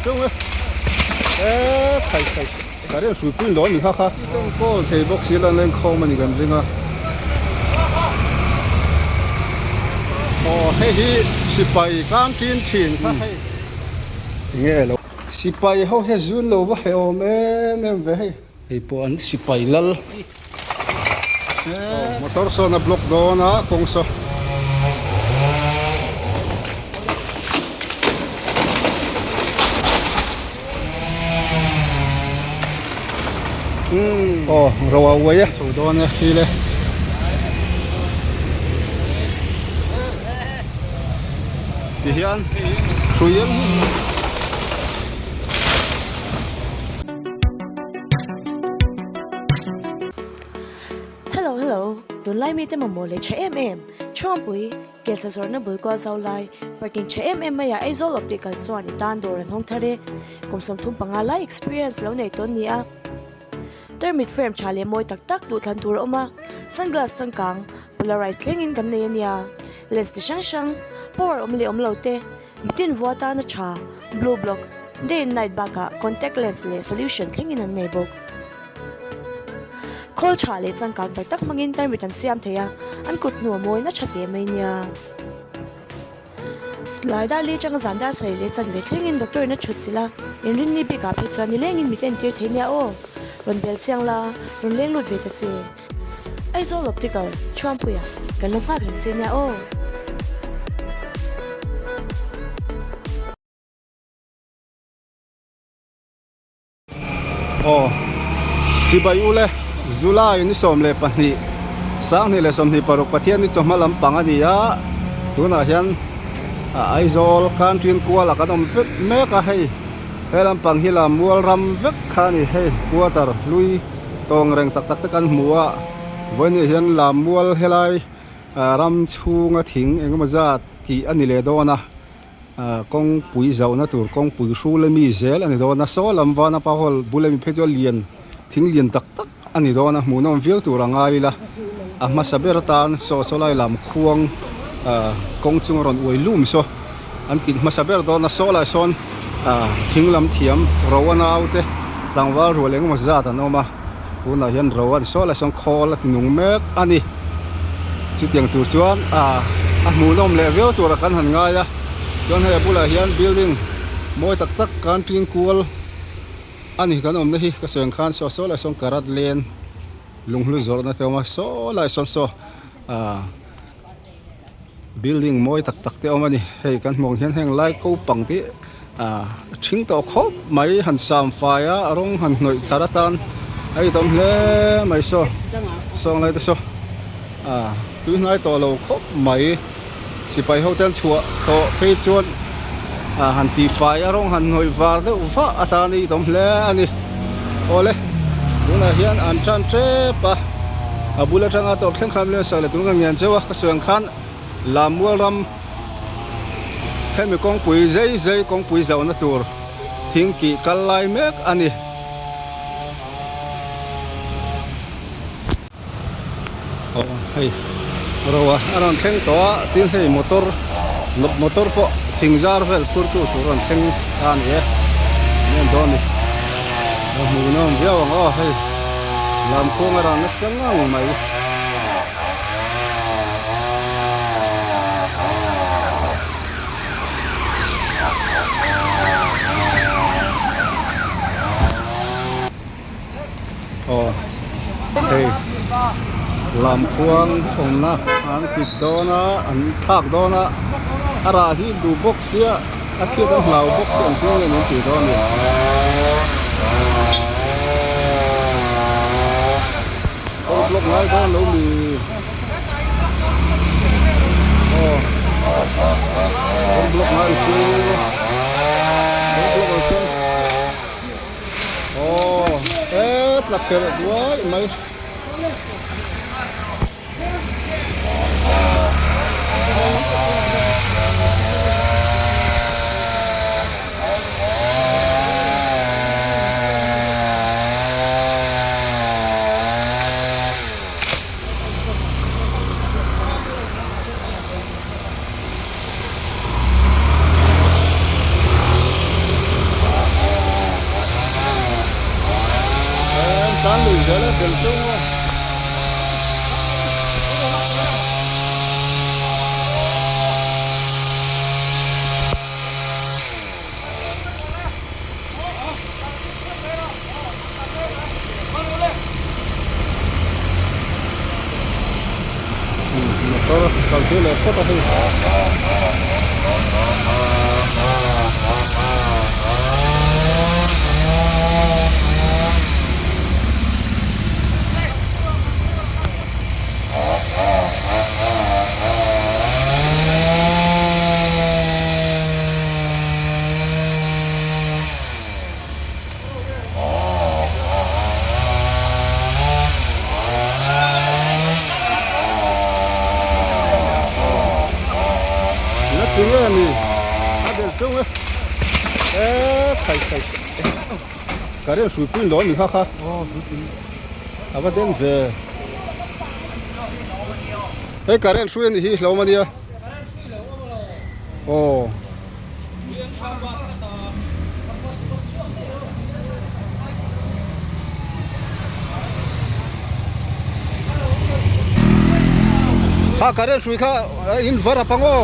chung e e khai khai ka rin hrui pui lo a ni kha kha ten kawl thei bawk si lan lengkhawm a ni kan ring a aw hei hi sipai canteen thin kha hei enge lo sipai ho hi a zun lo va heh awm em em ve hei hei pawh an sipai lal Motor sawn a block dawn a kawng saw. Aw ro a uai e chho dawn e hi le. Tihian hrui eng hi. Hello hello, tunlai mite mamawh leh tha em em, Thuampui, Kelsa zawrhna bul kual zau lai, parking tha em em maiah Aizawl Optical chuan i tan dawr an hawng thar e, kum 35 lai experience lo nei tawn ni a. Tarmit frame tha leh mawi tak tak duhthlan tur a awm a, sunglass changkang, polarized thlengin kan nei a nia, lens ti hrang hrang, power awm leh awm lo te, Mitin vua tana tha, blue block, day and night bakah contact lens leh solution thlengin an nei bawk. Khawl tha leh changkang tak tak hmangin tarmit an siam thei a, an kut hnu a mawi na tha teh mai nia. Tlai dar li atanga zan dar sarih leh chanve thlengin doctor in a thut chilh a, inrinni bikah phei chuan nilengin mit a entir thei nia aw. Rawn bel chiang la, rawn leng lut ve ta che. Aizawl Optical, Thuampuia, kan lo nghak reng che nia aw. Aw, Chibai ule, July ni 12, 2026 Pathian ni chawhma lampang a ni a, tunah hian Aizawl Country kualah kan awm vek mek a hei, he lampang hi la mual ram vek kha a ni hei quarter hlui. Tawng reng tak tak te kan hmu a, vawiinah hian Lammual helai ram chhunga thing engemaw zat tih a ni leh dawn a, kawngpui zauhna tur kawngpui hrul ami zel a ni dawn a, saw lam vana pa hall bul ami phei chu a lian thing lian tak tak a ni dawn a, hmuhnawm viau tur a ngai ila, a hmasa ber atan saw saw lai lam khuang kawng chunga rawn uai lum saw an kit hmasa ber dawn a, saw lai sawn. Thing lam thiam ro a naute tlangval rual engemaw zat an awm a tunah hian ro a ni saw lai sawn khawl a ti nung mek a ni chutiang tur chuan ah a hmuhnawm leh viau tura kan han ngai a chuan hei a bulah hian building mawi tak tak canteen kual a ni kan awmna hi ka sawi ang khan saw saw lai sawn karat lane lunghlu zawrhna te a awm a saw lai sawn saw ah. Building mawi tak tak te a awm a ni hei kan hmuh ang hian heng lai ko pang te ah a thing tawh khawp mai han sam fai a rawng han hnawih thar atan a itawm hle mai saw sawng lai te saw ah tui hnai tawh lo khawp mai sipai ho te an chhuah tawh phei chuan ah han tih fai a rawng han hnawih var deuh vah atan a itawm hle a ni awle tunah hian an tan tep a. A bul atanga tawp thleng khan milen sak leh tun ka ngian cheu a ka sawi ang khan Lammual ram hemi kawngpui zai zai kawngpui zauhna tur thing tih kal lai mek a ni. Aw hei ro a a rawn thleng tawh a tin hei motor motor pawh thing zar vel phur tu tur a rawn thleng ta a ni e nen dawn a ni a hmuhnawm viau ang aw hei. Lamkhuang a rang nasa ngang mai. Aw hei lamkhuang awmna an kit dawn a an thlak dawn a a rah hi duh bawk sia a chhiat an hlau bawk sia engtin nge min tih dawn ni. Kawng block ngai dawn lo mi aw kawng block ngai chu kawng block ang chuan aw e tla pherh duai mai. Motor kal tir leh phawt a hei. Na ti nge ni a del chung e e khai khai ka rel hrui pui lo ni kha kha a va den ve hei current hrui a ni hi hlawm a nia aw. Kha current hrui kha in var a pang aw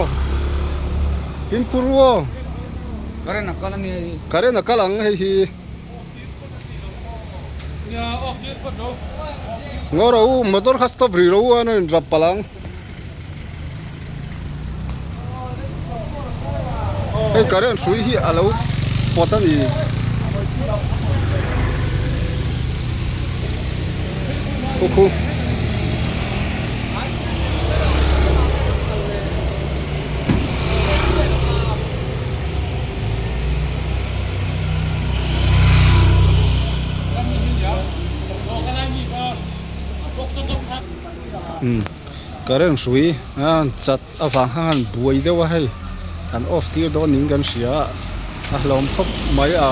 fimkhur ru aw current a kal a nia hi current a kal ang hei hi ngaw ro u motor kha stop rih ro u a in rap palh ang. Hei current hrui hi a lo pawt a ni. Khu khu. Umm. Current hrui a chat avang khan an buai deuh a hei an off tir dawn niin kan hria a a hlawm khawp mai a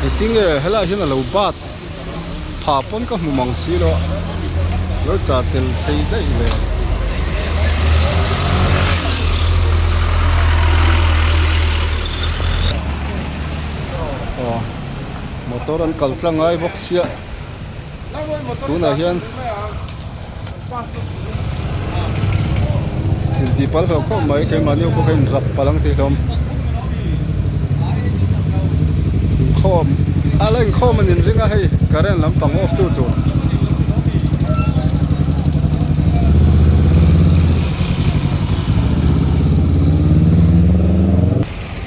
engtinge helaiah hian a lo bat phah pawn ka hmu mang si lo a lo chah tel thei daih le. Aw motor an kal tlang ngai bawk sia tunah hian. Intih palh hlauh khawp mai keimahni pawh kha in rap palh ang tih hlawm inkhawm a la inkhawm an inring a hei current lampang off tu tur.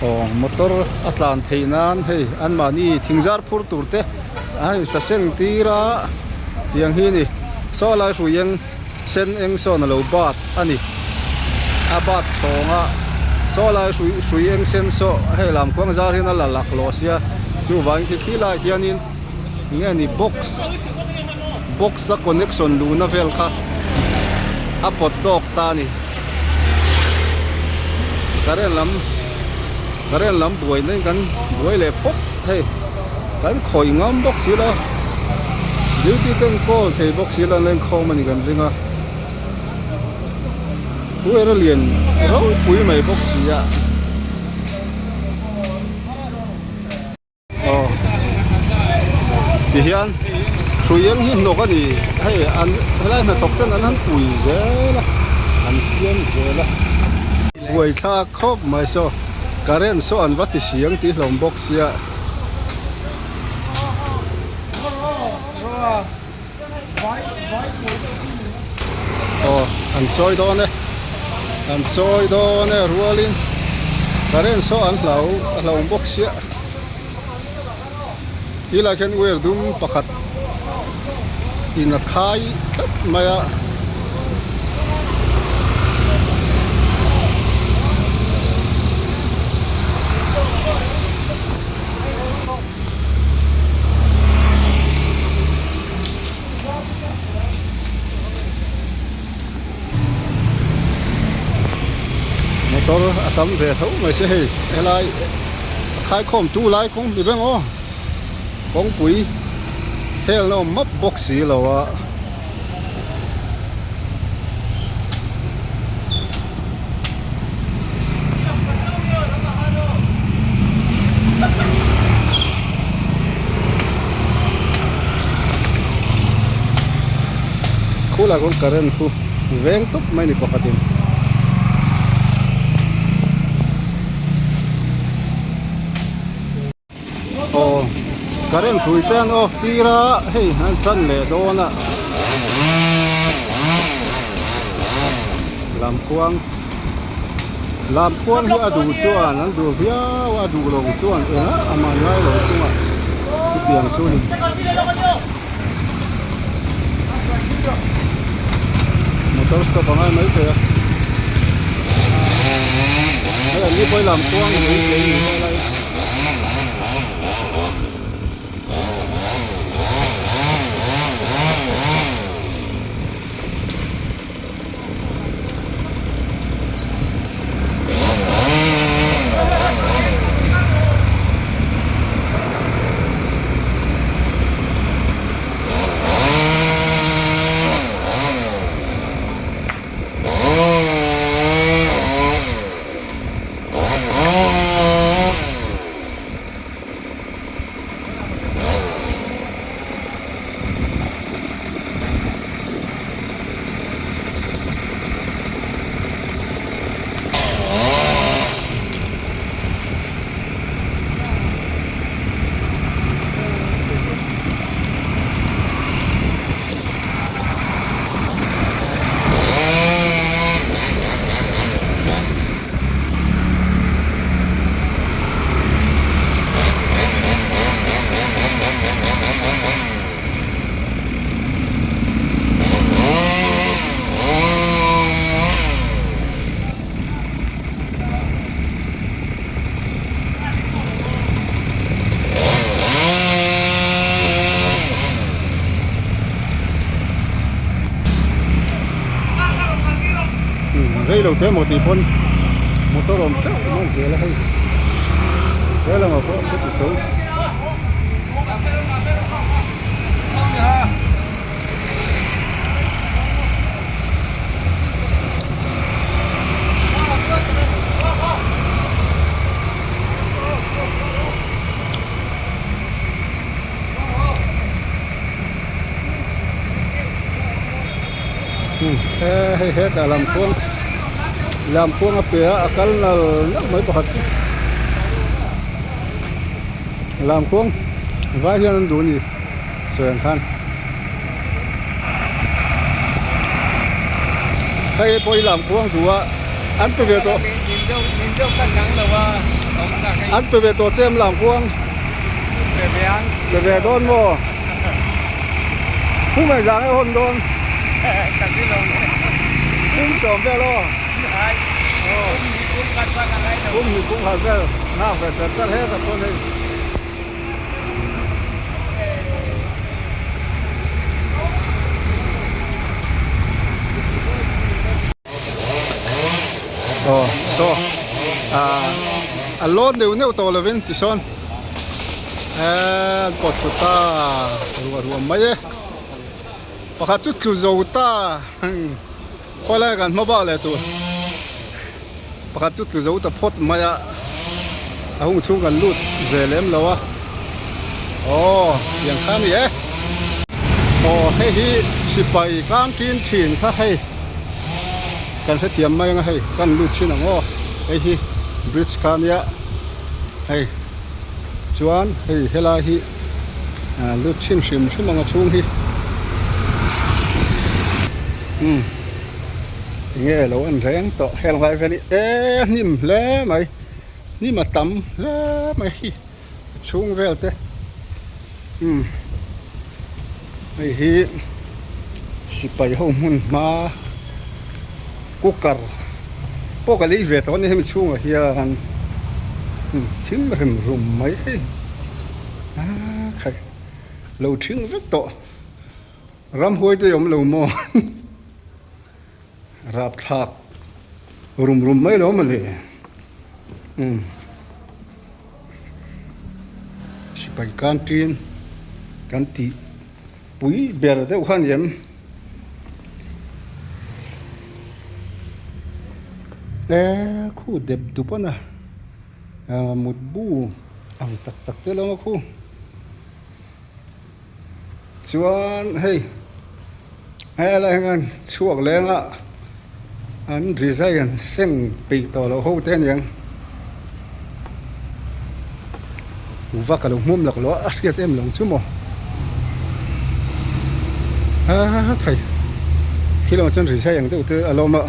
Aw motor a tlan theih nan hei anmahni thingzar phur tur te a insaseng tir a tiang hi a ni. Saw lai hrui eng sen eng sawn a lo bat a ni a bat chhawng a saw lai hrui hrui eng sen saw hei lam khuang zar hian a la lak lawh sia chuvangin khi khi lai hianin nge ni box box a connection luhna vel kha a pawt tawk ta a ni current lam current lam buaina in kan buai leh phawt hei. Kan khawih ngam bawk si lo duty ten call thei bawk si lo an lenkhawm a ni kan ring a huer a lian ropui mai bawk si a aw tihian hrui eng hi hnawk a ni hei an helai hnathawk ten an han pui zel a an siam zel a buaithlak khawp mai saw current saw an va ti siang tih hlawm bawk sia. Aw an chawi dawn e an chawi dawn e rualin current saw an hlau a hlauhawm bawk sia helaiah khian wire dum pakhat in a khai tlat mai a. Motor a tam ve tho mai se hei helai a khaikhawm tu lai kawng ni reng aw kawngpui helna awm map bawk si lo a. Khulai khawn current khu veng tawp mai ni pakhatin. Aw current hrui te an off tir a hei an tan leh dawn a. Lamkhuang Lamkhuang hi a duh chuan an duh viau a, a duh lo chuan engah a man ngai lo chungah chutiang chu a ni. Motor stop a ngai mai thei a, hei an ni pawh hi Lamkhuang a beisei a ni lai. Rei lo te maw tih pawn motor awm teuh mai zel a hei he lamah pawh chuti tho. Hei hetah lamkhuang lamkhuang a pe a a kal nal nal mai pakhat chu lamkhuang vai hian an duh a ni sawi ang khan hei pawh hi lamkhuang duh a an pe ve tawh an pe ve tawh che em lamkhuang pe ve dawn maw. Pu mai zang e hawn dawn. Pum sawm vel aw. Pum hnih pum khat vel nghak ve char char hetah chuan hei. Aw saw ah a lawn neuh neuh tawh lovin tisawn eee an pawt thlu ta ruah ruah mai e pakhat chu tlu zo ta khawilai kan hma bak leh tur pakhat chu tlu zo ta phawt mai a a hung chhung kan lut ve lem lo a aw tiang kha a ni e aw hei hi sipai canteen thin kha hei. Kan hrethiam mai anga hei kan lut thin ang aw hei hi bridge kha ania hei chuan hei helai hi ah lut chhin hrim hrim ang a chhung hi umm enge lo en reng tawh heng lai vel hi e hnim hle mai hnim a tam hle mai hi a chhung vel te umm hei hi sipai ho hmun hma cooker pawh ka lei ve tawh a ni hemi chhungah hian umm thim rem rum mai hei aaa khai lo thing vek tawh ramhuai te awm lo maw rapthlak rum rum mai lo mawle umm. Sipai canteen kan tih pui ber deuh kha a ni em e khu dep dup a na ah mutbu ang tak tak te lo a khu chuan hei helai hian chhuak leng a an design seng peih tawh loh ho te aniang kuhva ka lo hmawm lak lo a a hriat em lo chu maw ha thei khi lamah chuan design ang deuh te a lo awm a.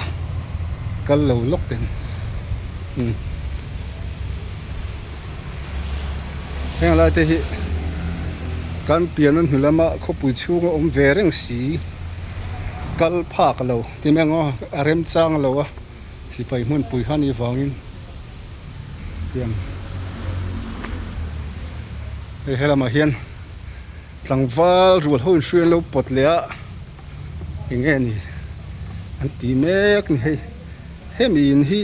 Kal lo lawk teh umm heng lai te hi kan pian a hnu lama khawpui chhunga awm ve reng si kal phak lo ti mai ang aw a remchang lo a sipai hmunpui kha anih vangin tiang hei helamah hian tlangval rual ho inhruai an lo pawt leh a. Eng nge ni an ti mek ni hei hemi in hi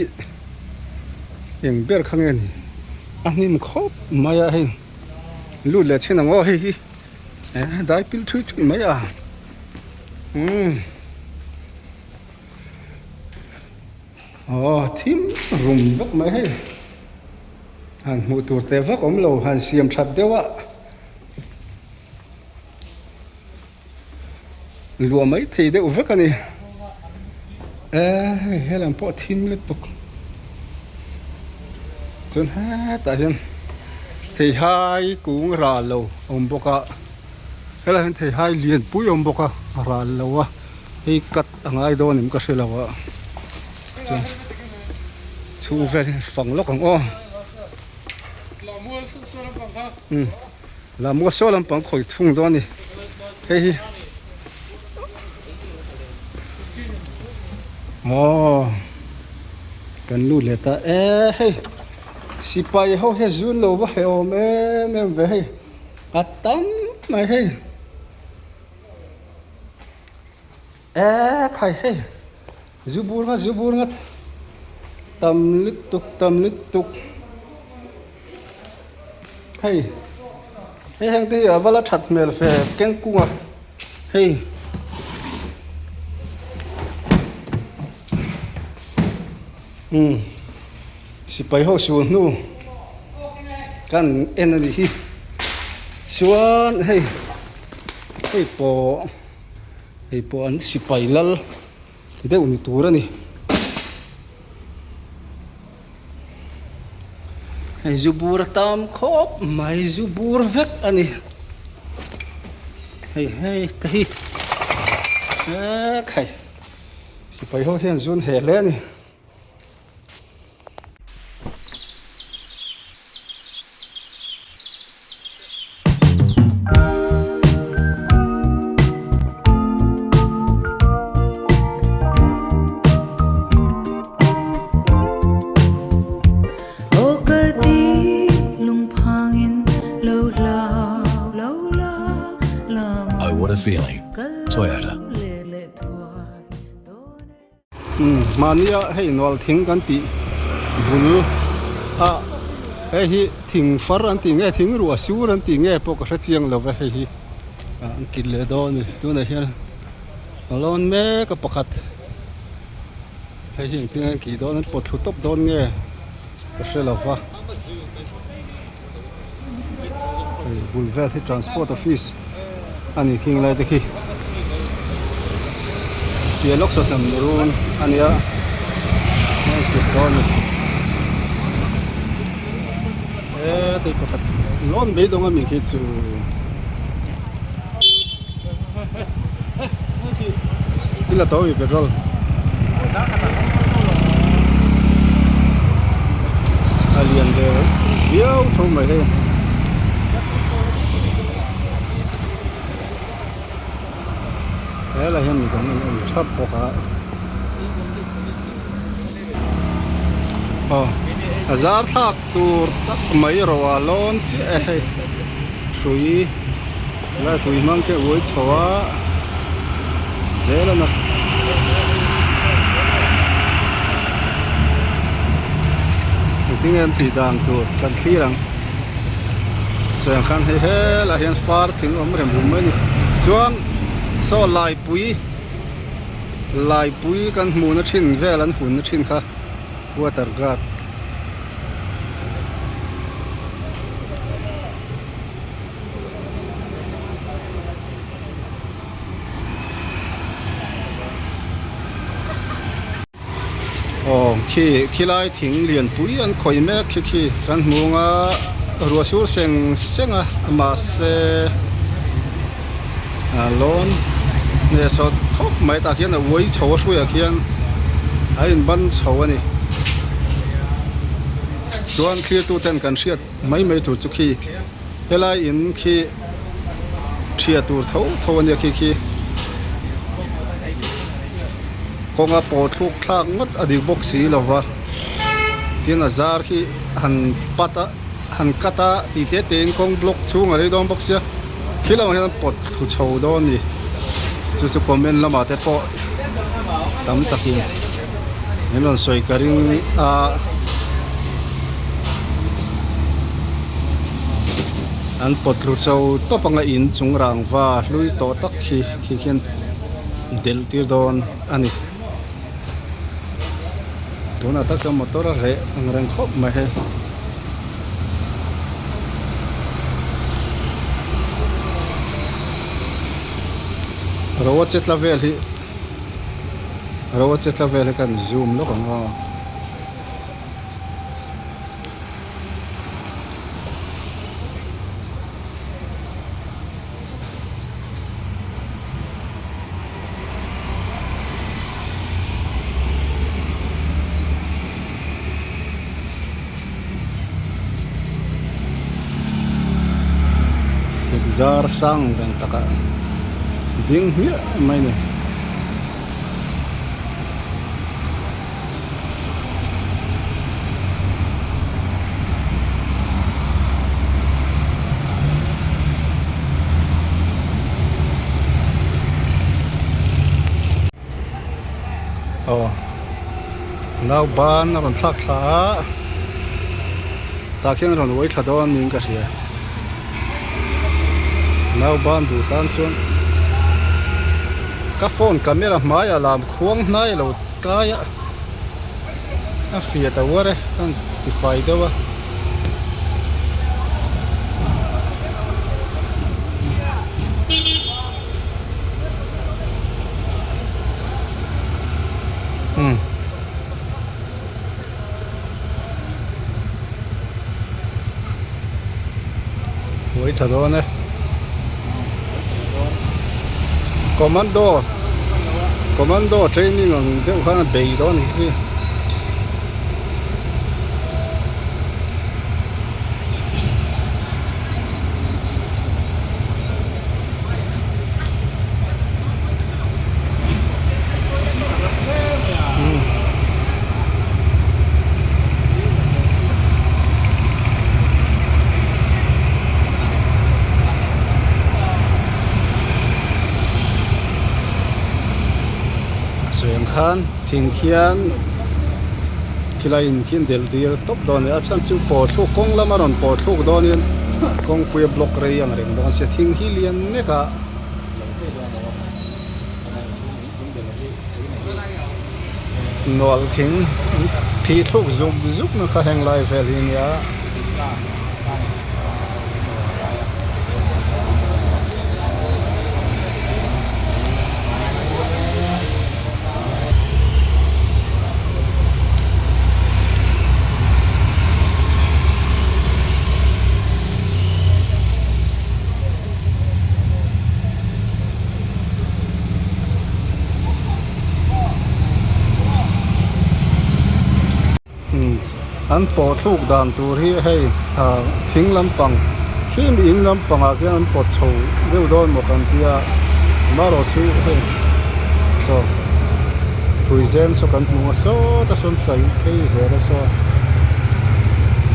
eng ber kha nge ni a hnim khawp mai a hei lut leh chin ang aw hei hi eh dai pil thui thui mai a umm aw thim rum vek mai hei han hmuh tur te vak awm lo han siam that deuh a. Luah mai thei deuh vek a ni eh helam pawh a thim lutuk chuan hetah hian theihai kung ral lo a awm bawk a helaiah hian theihai lianpui a awm bawk a ral lo a hei cut a ngai dawn em ka hre lo a chuan chhung vel hi fang lawk ang aw umm. Lamua saw lampang khawi thung dawn a ni hei hi aw kan lut leh ta e hei sipai ho hian zun lo va heh awm em em ve hei a tam mai hei e khai hei zu bur nghat zu bur nghat tam lutuk tam lutuk. Hei hei heng te hi a va la that hmel fe keng kung a hei umm sipai ho sul hnu kan en a nih hi chuan hei hei pawh hei pawh an sipai lal deuh ni tur a ni. Hei zu bur a tam khawp mai zu bur vek a ni hei hei te hi ekhai sipai ho hian zun heh hle a ni. Oh what a feeling. Toyota. Mahnia hei nual thing kan tih bul a hei hi thing far an tih nge thing ruah sur an tih nge pawh ka hre chiang lo ve hei hi an kit leh dawn a ni tunah hian a lawn mek a pakhat hei hi engtin nge an kih dawn an pawt thlu tawp dawn nge ka hre lo va hei bul vel hi transport office a ni khing lai te khi piah lawk saw hnam run a nia an kut dawn a ni he pakhat lawn beidawng a mi khi chu. I la to mi petrol. A lian ve viau tho mai hei. Helai hian midang an awm thap bawk a. Aw a zar thlak tur tak mai erawh a lawn chiah e hei hrui lai hrui hmang te uai chho a zel a na engtin nge an tih dan tur kan thlir ang sawi ang khan hei helaiah hian far thing awm rem rum mai a ni chuan saw laipui. Laipui kan hmuhna thin vel an hunna thin kha water guard aw khi khilai thing lianpui an khawih mek khi khi kan hmu anga ruah sur seng seng a mahse a lawn hnehsawh khawp mai tah khian a uai chho a hruaiah khian. A in ban chho a ni. Chuan thlir tu ten kan hriat mai mai tur chu khi helai in khi thiah tur tho tho a nia khi khi kawnga paw thluk thlak ngawt a dik bawk si lo va tin a zar khi han pat a han cut a tih te te in kawng block chhung a rei dawn bawk sia khi lamah hian an pawt thlu chho dawn a ni chu chu comment lamah te pawh tam takin min rawn sawi ka ring a. An pawt thlu chho tawp anga in chung rangva hlui tawh tak khi khi khian delh tir dawn a ni. Tunah tak chuan motor a reh ang reng khawp mai hei. Ro a che tla vel hi ro a che tla vel hi kan zoom lawk ang aw. Zar sang reng takah ding hmiah mai a ni. Aw nau ban a rawn thlak thla a tah khian a rawn uai thla dawn niin ka hria nau ban duh tan chuan ka phone camera hmaiah lam khuang hnai lo tlai a a fiah ta uar e a ti fai deuh a. Umm Ui tha dawn e Commando Commando training ang deuh khan a bei dawn a ni khi. Sawi ang khan thing khian khilai in khi an delh dir tawp dawn a ni a chhan chu paw thluk kawng lama rawn paw thluk dawnin kawngpui a block rei ang reng dawn sia thing hi lian mek a. Nual thing phih thluk zuk zuk na kha heng lai vel hi a nia. An pawh thluk dan tur hi hei ah thing lampang khi mi in lampangah khian an pawt chho deuh dawn maw kan tia amaherawh chu hei saw hruizen saw kan hmu a sawta sawn chai phei zel a saw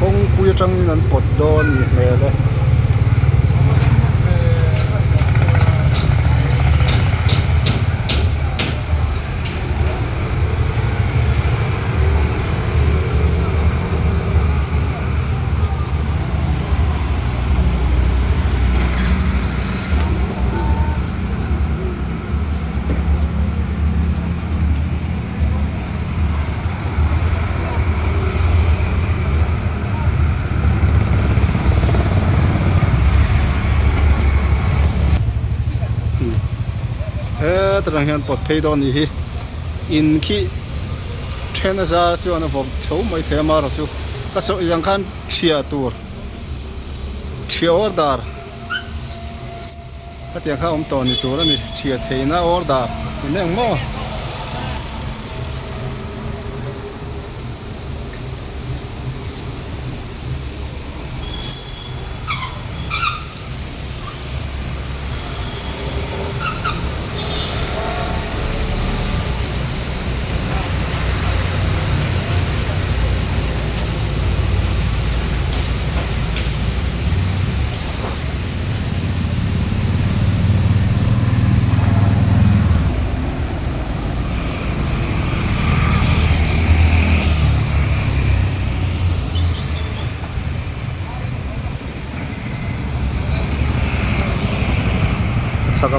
kawngpui atangin an pawt dawn ni hmel e. Heta tang hian pawt phei dawn anih hi in khi then a zar chuan a vawm tho mai thei a marawh chu ka sawi ang khan chhia tur chhia order Hetiang kha awm tawh ni tur a ni, thiah theihna order in eng maw?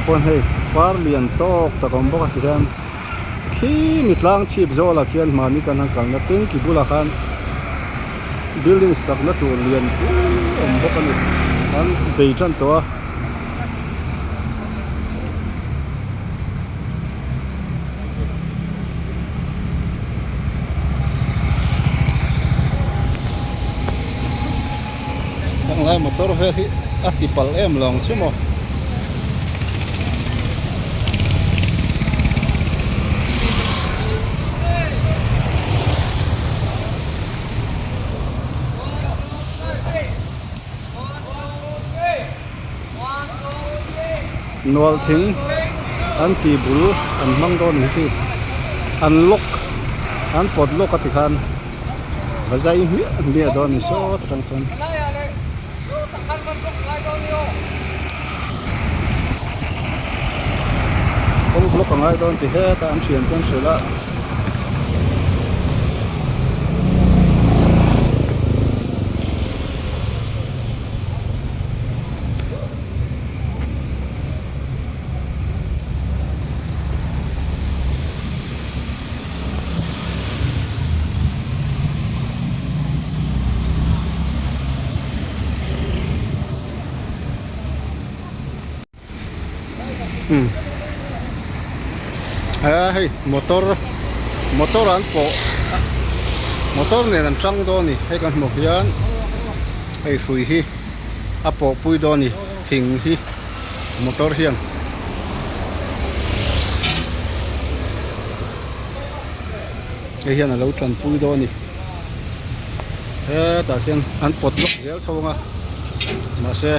pawh hei far lian tawk tak a awm bawk a tihian khimi tlang chhip zawlah khian mahni kan han kalna tanky bulah khan building sakna tur lian pui a awm bawk a ni an bei tan tawh a. Heng lai motor vel hi a ti palh em lo ang chu maw. Nual thing an tih bul an hmang dawn ang khi an lock an pawt lawk a ti khan va zai hmiah hmiah dawn a ni sawt atang chuan. Kawng block a ngai dawn ti hetah an thian te an hrilh a. Umm he hei motor motor an pawh motor nen an tang dawn a ni hei kan hmuh hian hei hrui hi a pawh pui dawn a ni thing hi motor hian. Hei hian a lo tanpui dawn a ni hetah khian an pawt lawk zel tho ang a mahse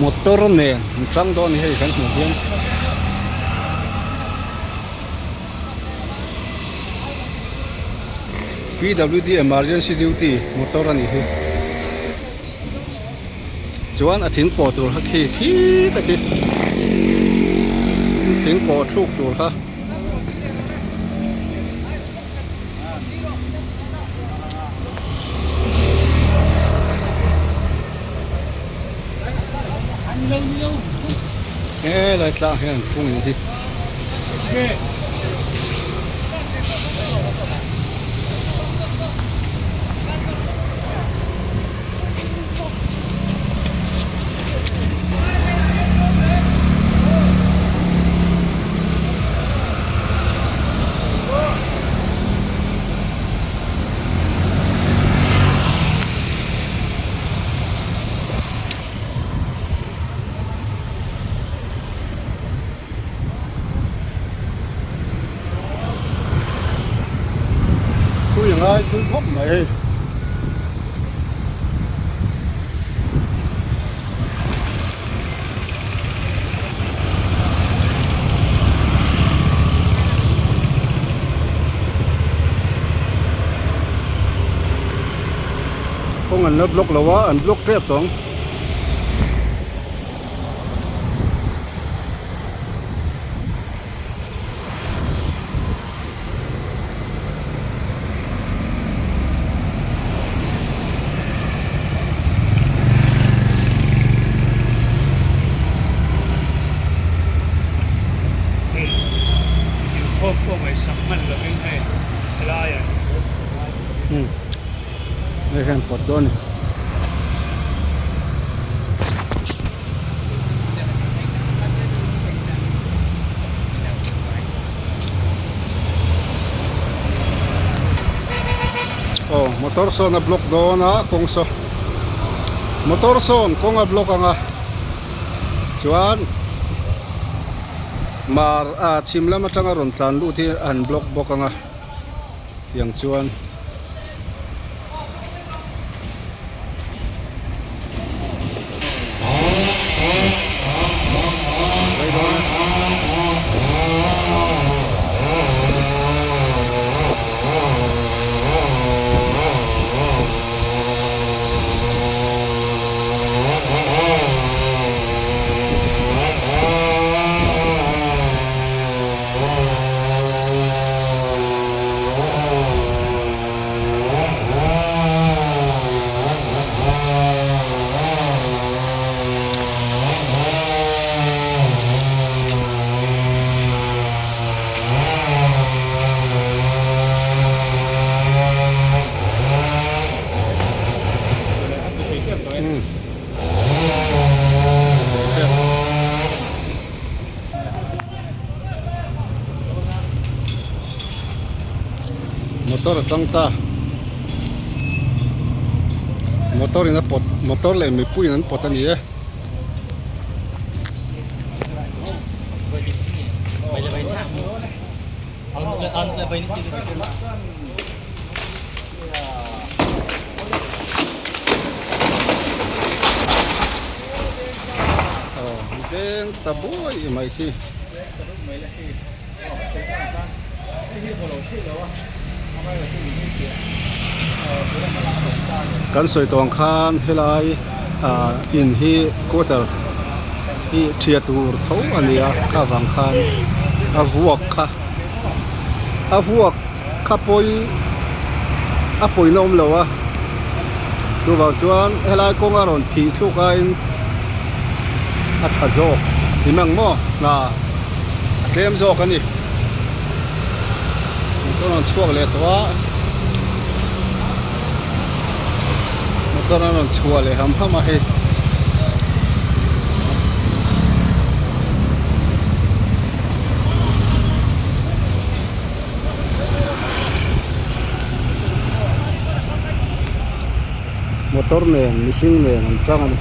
Motor nen an chang dawn a ni hei kan hmuh hian. Pwd emergency duty motor a nih hi chuan a thing pawh tur kha khi khi te khi thing pawh thluk tur kha. Helai tlang hian an phung in hi. Thui a ngai thui khawp mai hei. Kawng an la block lo a an block tep tawh ang. Hei hian pawt dawn a ni. Aw motor sawn a block dawn a kawng saw motor sawn kawng a block ang a chuan mar ah chhim lam atanga rawn tlan lut hi an block bawk ang a. Tiang chuan rei dawn e. Motor a tang ta motor in a pawt motor leh mipui in an pawt a ni e. Aw deng ta buai mai khi. Kan sawi tawng khan helai ah in hi quarter hi thiah tur tho a ni a kha vang khan a vuak kha a vuak kha pawi a pawina awm lo a chuvang chuan helai kawnga rawn phih thluk aiin a tha zawk ni mang maw hna a tlem zawk a ni motor a rawn chhuak leh tawh a motor a rawn chhuah leh ham ham a hei. Motor nen mihring nen an chang a ni.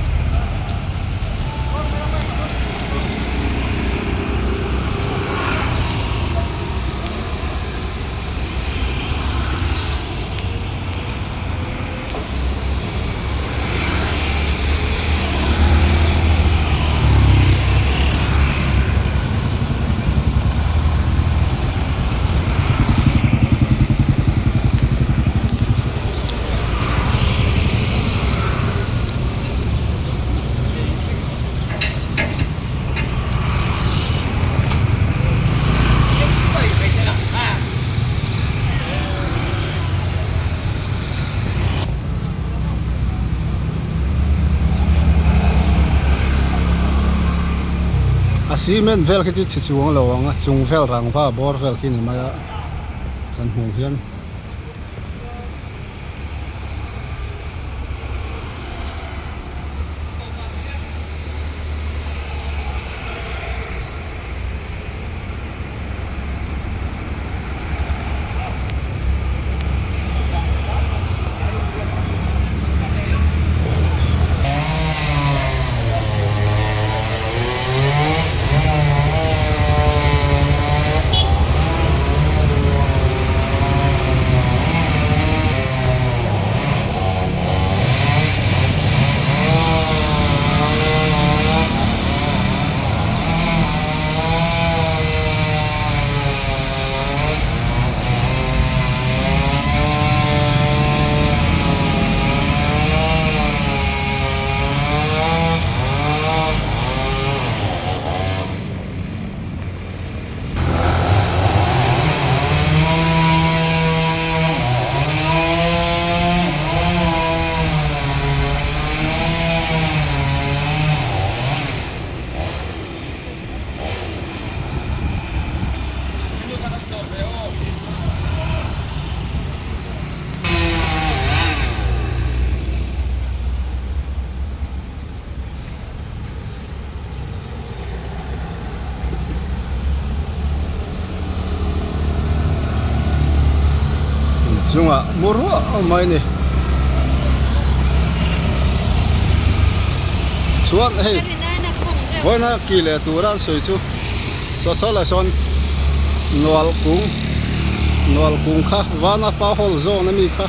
A cement vel khi chu chhe chuang lo ang a chung vel rangva bawr vel khi ni mai a kan hmuh hian. Chungah mu ruah mai a ni chuan hei vawiina ki leh tura an sawi chu chaw saw lah sawn nual kung. Nual kung kha vana pa hall zawn ami kha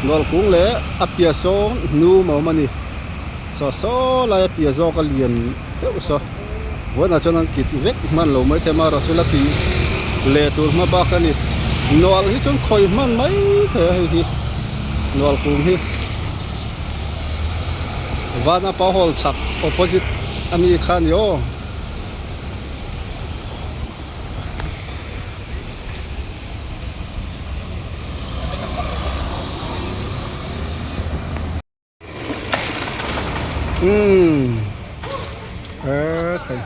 nual kung leh a piah sawng hnum a awm a ni saw saw lai a piah zawk a lian deuh saw vawiinah chuan an kit vek hman lo maithei amaherawh chu la kih leh tur hma bak a ni nual hi chuan khawi hman mai thei a hei hi nual kung hi vana pa hall chhak opposite ami kha a ni aw. Umm e thei.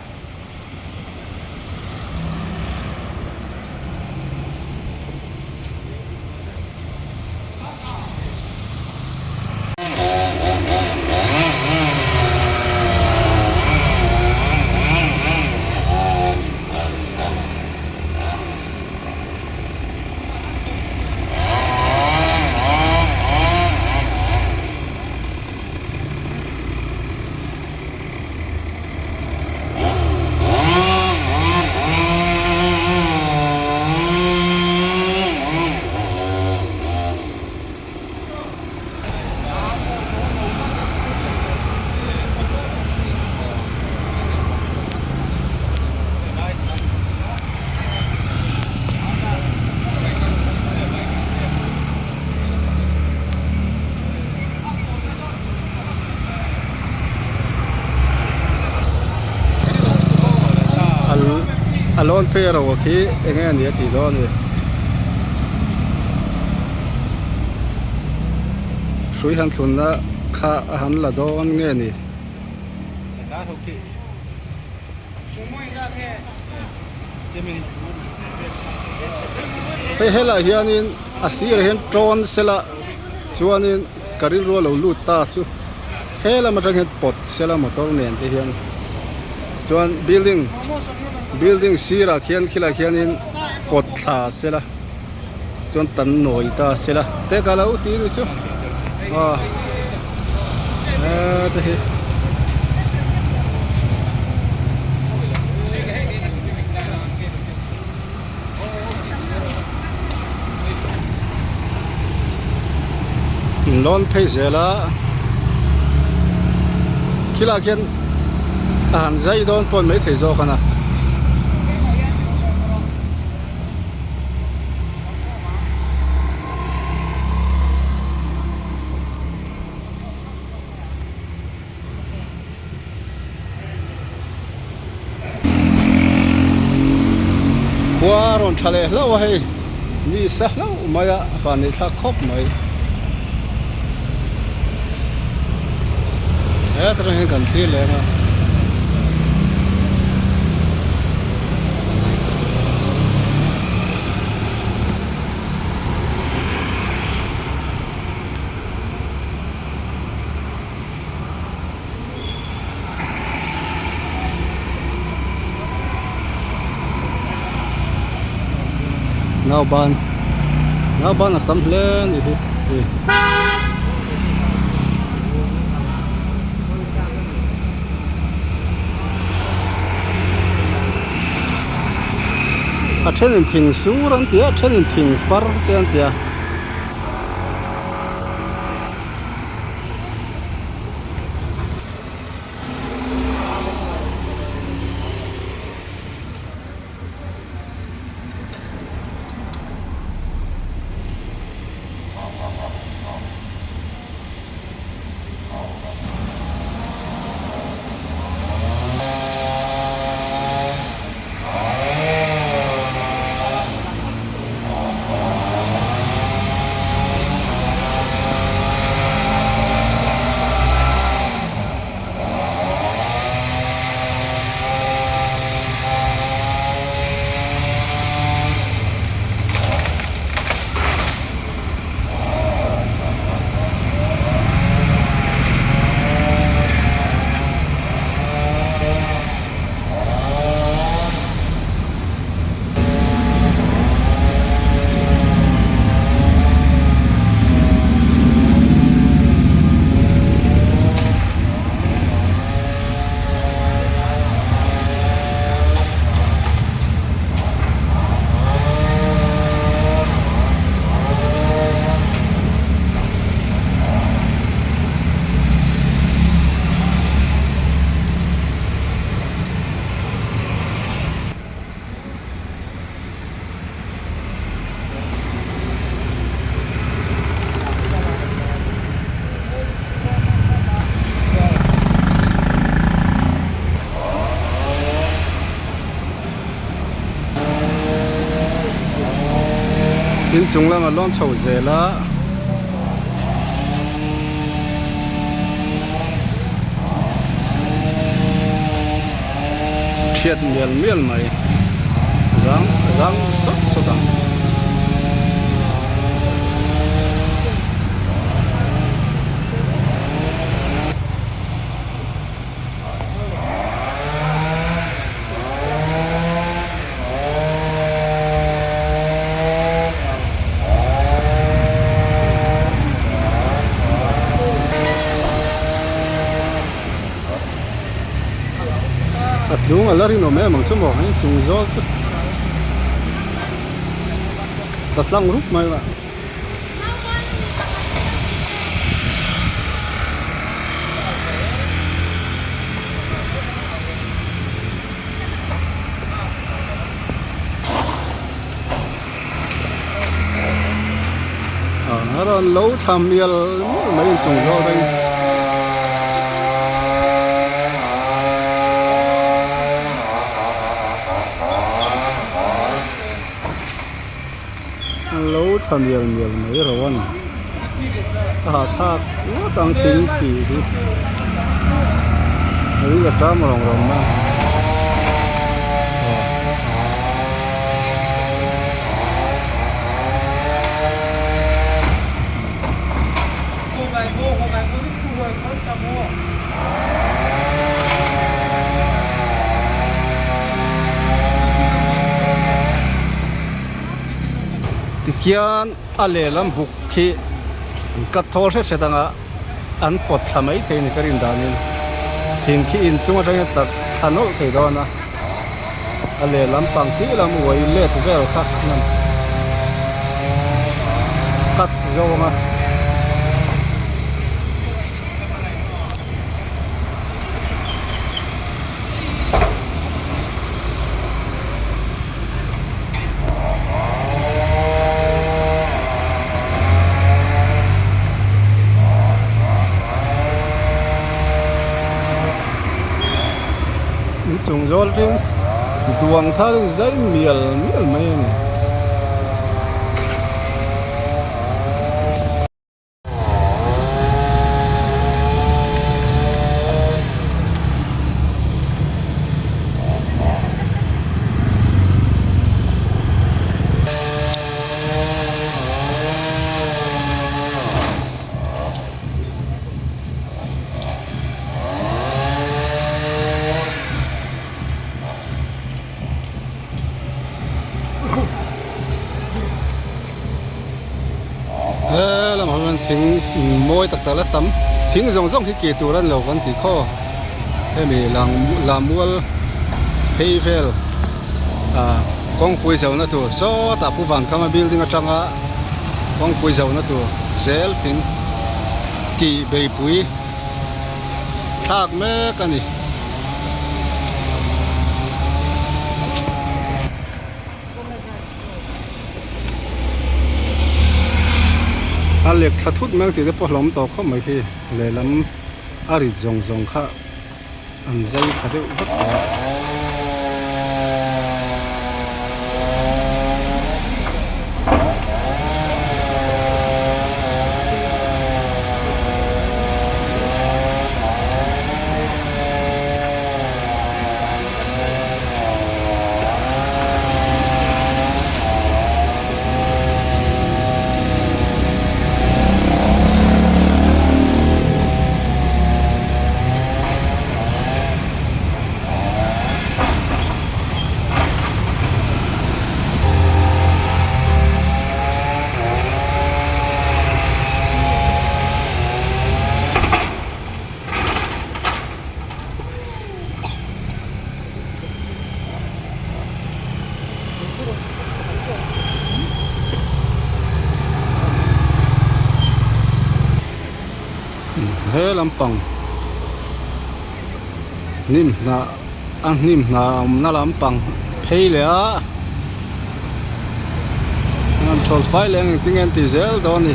A lawn phei ro khi eng nge a ni a tih dawn a ni. Hrui han thlunna kha a han la dawn nge ni. Hei helaiah hianin a sirah hian tawn sela chuanin ka rilru a lo lut ta chu he lam atang hian pawt sela motor nen te hian chuan building building sirah khian khilaiah khianin pawt thla sela. Chuan tan nawi ta se la te ka lo ti ni chu aw te hi lawn phei zel a khilaiah khian a han zai dawn pawh maithei zawk a na. Khua a rawn tha leh hlauh a hei ni sa hlauh mai a a van neih thlak khawp mai hetah hian kan thlir leh ang a. Nauban nauban a tam hle a ni hi hei. A thenin thing sur an ti a a thenin thing far te an ti a. Inchung lama lawn chho zel a. Thiat mial mial mai zang zang sawt sawt ang. A tlung a la rinawm em ang chu maw hei chung zawl chu tla tlang rup mai a. A rawn lo thla mial mial mai inchung zawk a lo thla mial mial mai ro a ni a hahthlak ngawt ang thing tih hi a ring a tam rawng rawng mai aw. Tikhian a lehlam buk khi an cut thawl hret hret anga an pawt thla mai thei a ni ka rin danin thing khi inchung atangin a thla nawlh thei dawn a a lehlam pang khi lam uai let vel kha an han cut zo ang a. Inchung zawl tin duang thar in zai mial mial mai a ni. He lamah hian thing mawi tak tak la tam thing zawng zawng hi kih tur a ni lo kan tih khaw hemi lam mual phei vel ah kawngpui zona tur sawtah pu vankhama building atanga kawngpui zona tur zel thing tih beipui thlak mek a ni. A lek thla thut mai ang tih te pawh a hlawm tawh khawp mai khi lehlam a rit zawng zawng kha an zai thla deuh vek tawh a. He lampang hnim hnah a hnim hnah a awmna lampang phei leh a an thawl fai leh ang engtin nge an tih zel dawn a ni.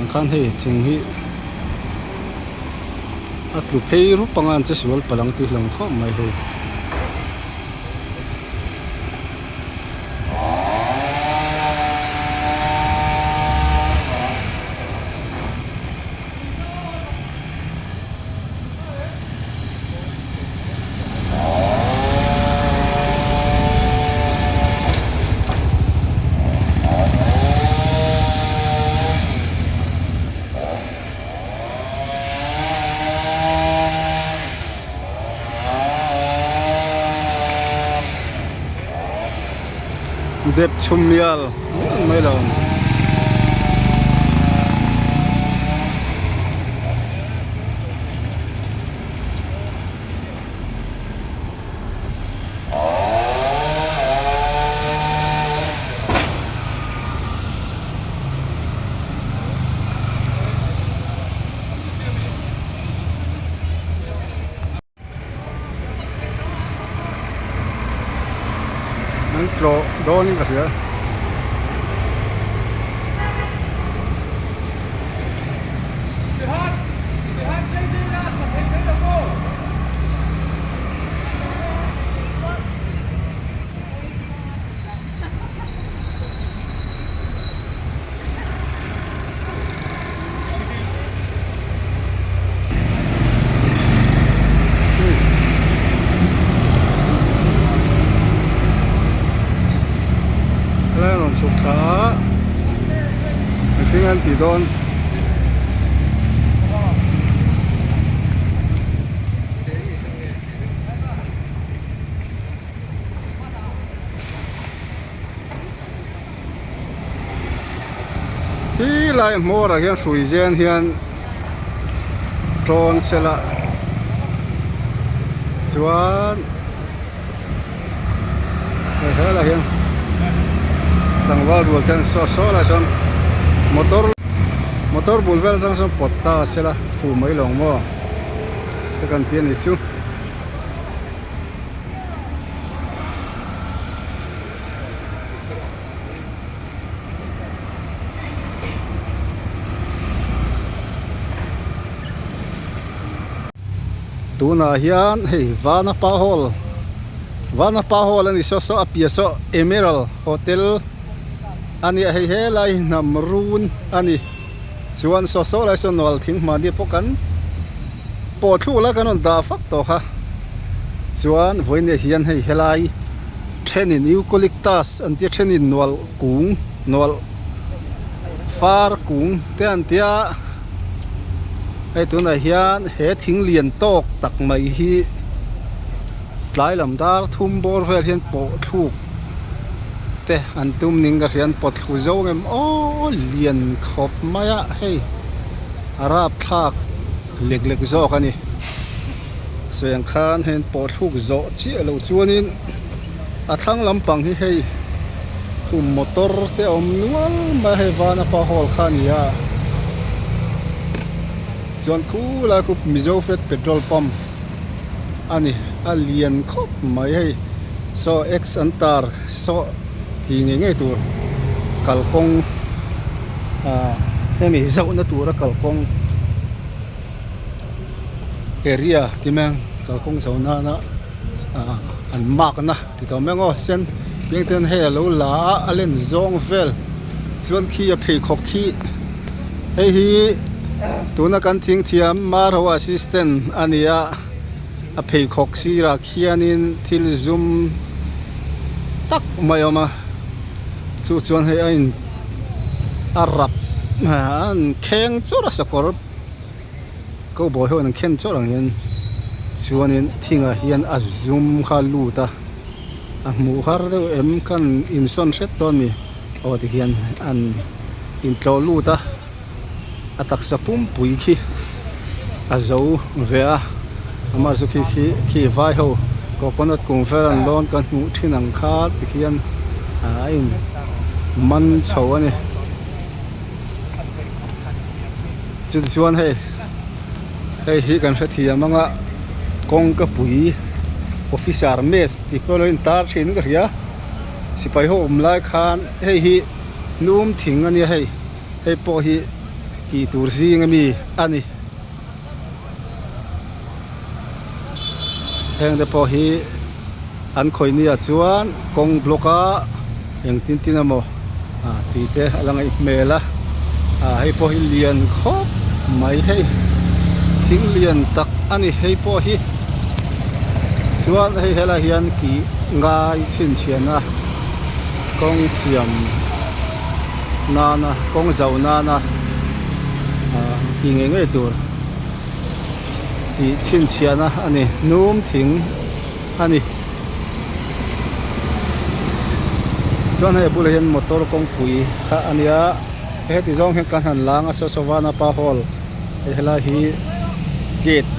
Sawi ang khan hei thing hi a tlu phei rup anga an che sual palh ang tih hlawm khawp mai hei. Dep chhum mial mial mai lo. An tlawh dawnin ka hria. Helai a rawn chhuk thla a engtin an tih dawn. Ti lai hmawrah hian hrui zen hian tawn sela chuan hei helaiah hian tlangval rual te an saw saw lai sawn motor motor bul vel atang sawn pawt ta sela fu mai lo ang maw te kan ti a ni chu. Tunah hian hei Vanapa Hall Vanapa Hall a ni saw saw a piah saw Emerald Hotel a nia hei helai hi hnam run a ni chuan saw saw lai sawn nual thing hmani pawh kan pawh thluk lai kan rawn dah fak tawh kha chuan vawiinah hian hei helai. Thenin eucalyptus an tia thenin nual kung nual far kung te an tia hei tunah hian he thing lian tawk tak mai hi tlai lam dar thum bawr vel hian pawh thluk te an tum ning ka hria an pawt thlu zo ang em aw lian khawp mai a hei a rapthlak lek lek zawk a ni. Sawi ang khan hei an pawh thluk zawh chiah loh chuanin a thlang lampang hi hei khum motor te a awm nual mai a hei Vanapa hall kha a ni a chuan khulai khu Mizo Fed petrol pump a ni a lian khawp mai hei saw x an tar saw tih ngei ngei tur kalkawng ah hemi zauhna tura kalkawng. Area ti mai ang kalkawng chho nana ah an mark na ti tawh mai ang aw sen piang ten hei alo la a a len zawng vel chuan khi a pheikhawk khi hei hi tuna kan thing thiam maro assistant a ni a a pheikhawk sirah khianin thil zum tak mai a awm a chu chuan hei a in a rap ah an kheng chawrh a sakawr. Cowboy ho in an khen chawrh ang hian chuanin thingah hian a zum kha a lut a a hmuh har deuh em khan insawn hret dawn mi aw tikhian an intlawh lut a a taksa pumpui khi a zo ve a amah chu khi khi khi vai ho coconut kung vel an lawn kan hmuh thin ang kha tikhian a in man chho a ni. Chutichuan hei hei hi kan hrethiam anga kawngka pui officer mess tih pawh lo intar thin ka hria sipai ho awm lai khan hei hi hnum thing a nia hei hei pawh hi. Tih tur zing ami a ni. Heng te pawh hi an khawih ni ah chuan kawng block a engtin tin emaw ah tih te a la ngaih hmel a ah hei pawh hi lian khawp mai hei thing lian tak a ni hei pawh hi chuan hei helai hian kih ngai chhinchhiahna kawng siam. nana kawng zauh nana ah tih ngei ngei tur tih chhinchhiahna a ni hnum thing a ni chuan hei a bulah hian motor kawngpui kha a nia heti zawng hian kan han lang a saw pa hall hei helai hi gate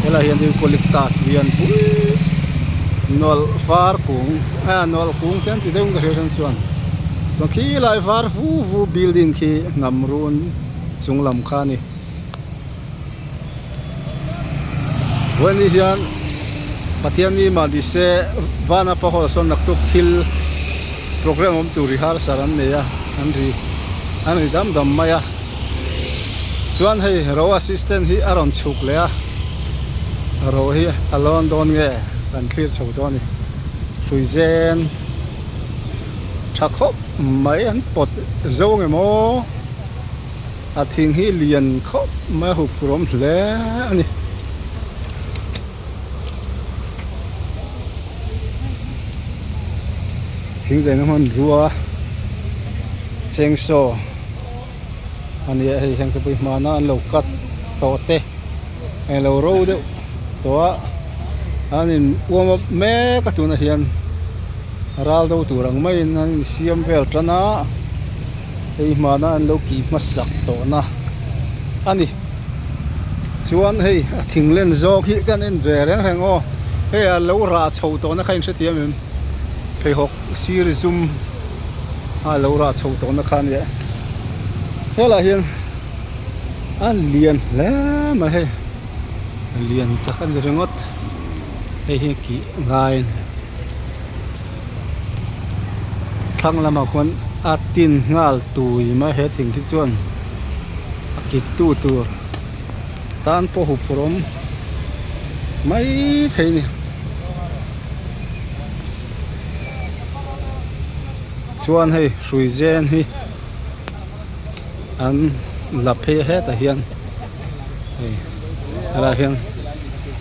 helai hian eucalyptus lian pui nawlh var kung ah nawlh kung te an ti deuh in ka hria chuan chuan chuan khilai var vu vu building khi hnam run chung lam kha a ni vawiin hian Pathianni mah ni se Vanapa hall sawn naktuk thil program awm tur rehearsal an nei a an ri an ri dam dam mai a. Chuan hei ro assistant hi a rawn chhuk leh a, ro hi a lawn dawn nge kan thlir chho dawn a ni. Hrui zen tha khawp mai an pawt zo nge maw a thing hi lian khawp mai a huphurh awm hle a ni. Thing zaina hmanrua chengsaw. A nia hei heng te pawh hi hmana an lo cut tawh te eng lo ro deuh tawh a an in uam up mek a tunah hian ral do tur ang maiin an insiam vel tan a hei hmana an lo kih hmasak tawh na a ni chuan hei a thing len zawk hi kan en ve reng reng aw hei a lo rah chho tawh na kha inhrethiam em pheikhawk sir zum. a lo rah chho tawh na kha ania helaiah hian a lian hle mai hei lian tak a ni ringawt hei hi kih ngai a ni thlang lamah khuan a tin nghal tui mai he thing hi chuan a kit tu tur tan pawh huphurh awm mai thei a ni. Chuan hei hrui zen hi an la phei a hetah hian hei helaiah hian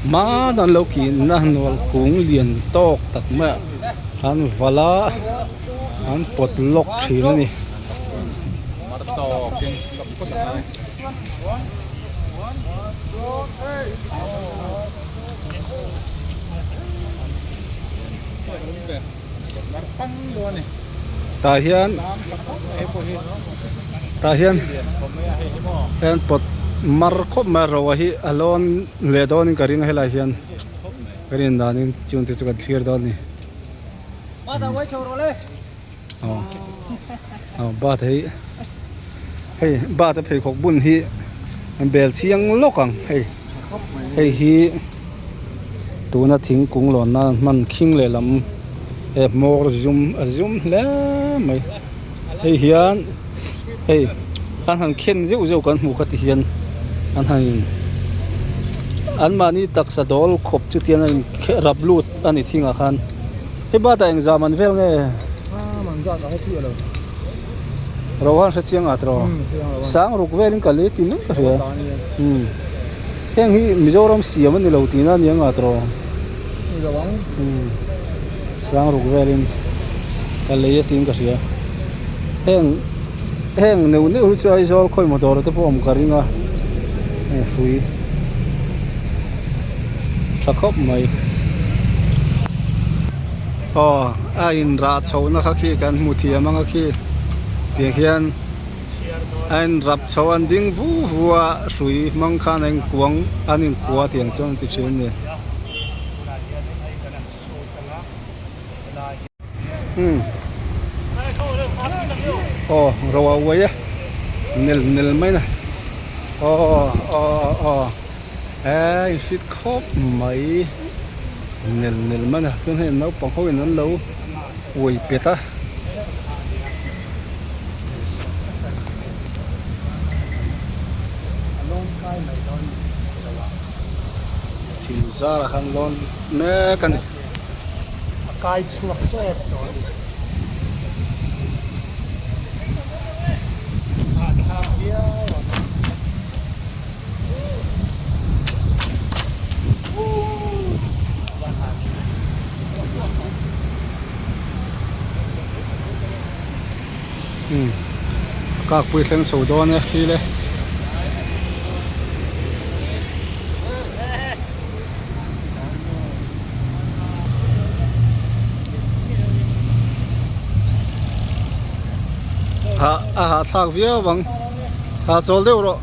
hmaan an lo kihna hnual kung lian tawk tak mai ah an valh a an pawt lawk thin a ni. Tah hian tah hian hian pawt mar khawp mai a ro hi a lawn leh dawnin ka ring a helaiah hian ka rin danin chung te chu kan thlir dawn a ni aw aw bat hi hei bat a pheikhawk bun hi an bel chiang lawk ang hei hei hi tuna thingkung lawn nan hman khing lehlam he hmawr zum a zum hle mai hei hian hei an han khen zeuh zeuh kan hmuh kha ti hian an han in an mahni taksa dawl khawp chu tian a in rap lut a ni thingah khan hei batah engzam an vel nge Rohan hre chiang at rawh sang ruk velin ka lei ti mai ka hria umm heng hi Mizoram siam a ni lo tihna a ni ang at rawh umm sang ruk velin ka lei a tiin ka hria heng heng neuh neuh hi chu Aizawl khawimaw dawr te pawh awm ka ring a heng hrui tha khawp mai. Aw a in rah chhoh na kha khi kan hmu thiam ang a khi tiang hian a in rap chho an ding vu vu a hrui hmang khan a in kuang an in kua tiang chuan an ti thin a ni. Umm aw ro a uai e nel nel mai na aw aw aw. Eee in fit khawp mai nel nel mai a chuan hei naupang ho in an lo uai pet a. Thing zarah khan lawn mek a ni. A kai chhuak tep tawh a ni. Hahthlak viau ang. Umm a kakpui thleng chho dawn e hi le. Hah a hahthlak viau ang ha chawl deuh rawh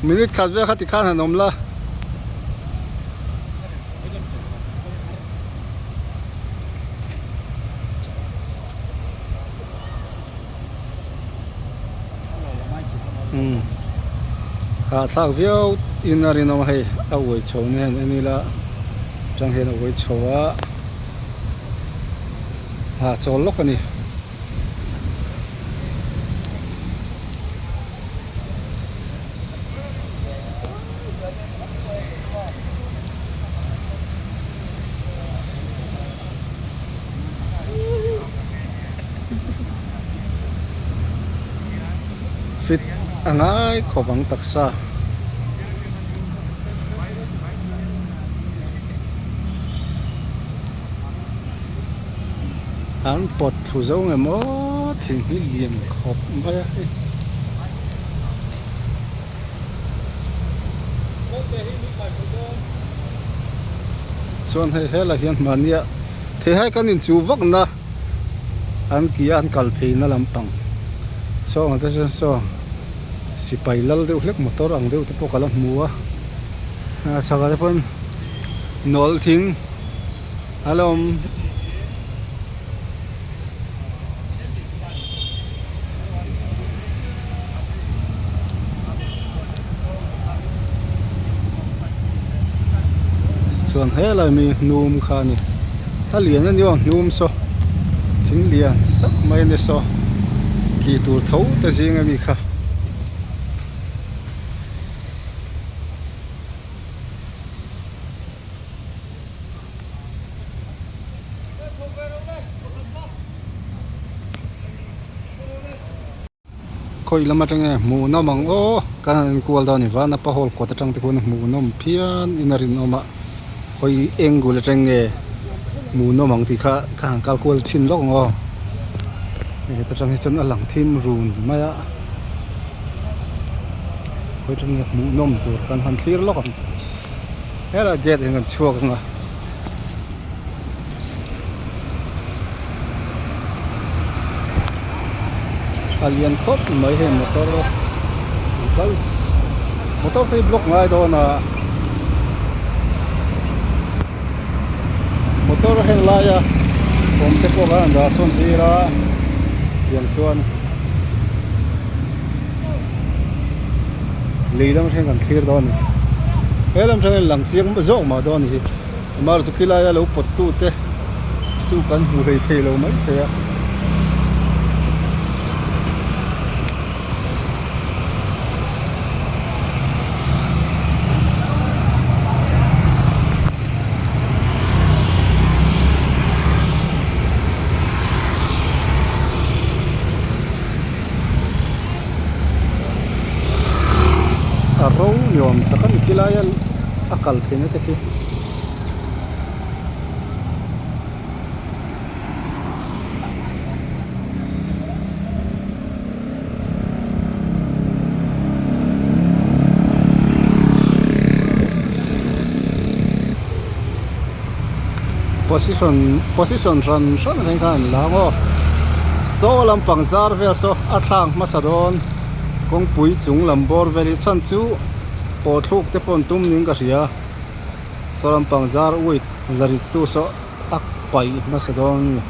minute khat vel kha tikhan han awm la. Umm hahthlak viau in a rinawm a hei a uai chho nen en ila atang hian a uai chho a ha chawl lawk a ni. Fit a ngai khawp ang taksa. An pawt thlu zo nge maw thing hi lian khawp mai a hei. Chuan hei helai hian mahnia theihai kan inchu vakna an ki a an kal pheina lampang saw ang te chuan saw sipai lal deuh hlek motor ang deuh te pawh ka la hmu a a chhakah te pawn nawl thing a la awm. Chuan helai mi hnum kha a ni a lian a ni aw hnum saw thing lian tak mai a ni saw ki tur tho te zing ami kha. Khawi lam atang nge hmuh nawm ang aw kan han enkual dawn a ni vanapa hall kawt atang te khuan hmuh nawm phian in a rinawm a khawi angle atang nge hmuh nawm ang tih kha ka han kal kual chhin lawk ang aw hei heta tang hi chuan a lang thim run mai a khawi atang nge hmuh nawm tur kan han thlir lawk ang helai gate hian kan chhuak ang a. A lian khawp mai hei motor an kal motor te hi block ngai dawn a motor heng laia awm te pawh khan an dah sawn tir a tiang chuan lei lam atangin kan thlir dawn a ni he lam atangin lang chiang zawk mah dawn a ni hi. Amar chu khilaia lo pawt tu te chu kan hmu hlei thei lo mai thei a. A ro ni awm tak a ni khilaia a kal theihna te khi. Position position hran hran reng khan an la ang aw saw lampang zar vel saw a thlak hmasa dawn kawngpui chung lam bawr vel hi chhan chu paw thluk te pawh an tum niin ka hria. Saw lampang zar uit la rit tu saw a paih hmasa dawn a ni.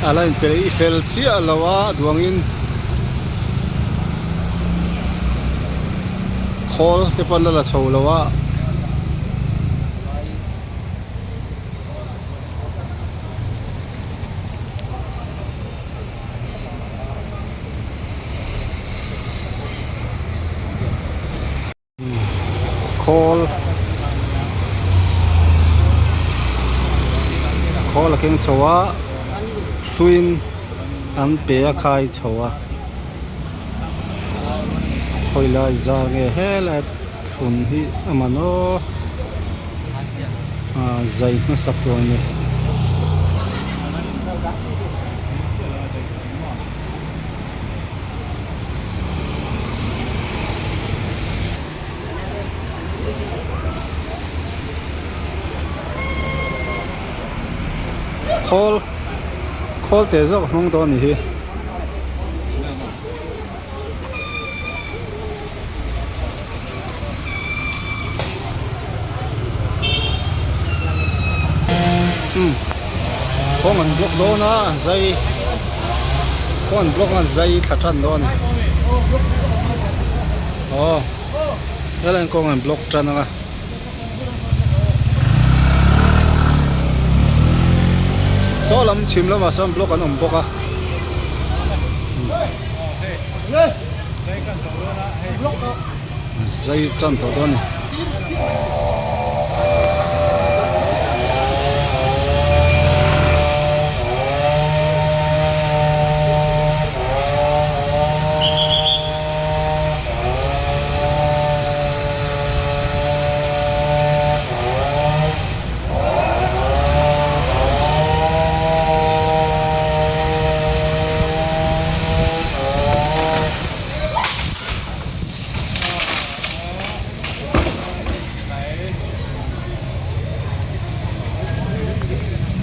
A la inpeih fel chiah lo a duangin khawl te pawh an la la chho lo a. Khawl khawl a keng chho a hruiin an pe a khai chho a khawi lai zar nge helai thlun hi a man aw ah zai hmasak tur a ni. Khawl khawl teh zawk a hmang dawn a nih hi. Umm kawng an block dawn a zai kawng an block a zai thla tan dawn a ni aw helai hian kawng an block tan ang a. Saw lam chhim lamah sawn block an awm bawk a. Zai tan tawh dawn a ni.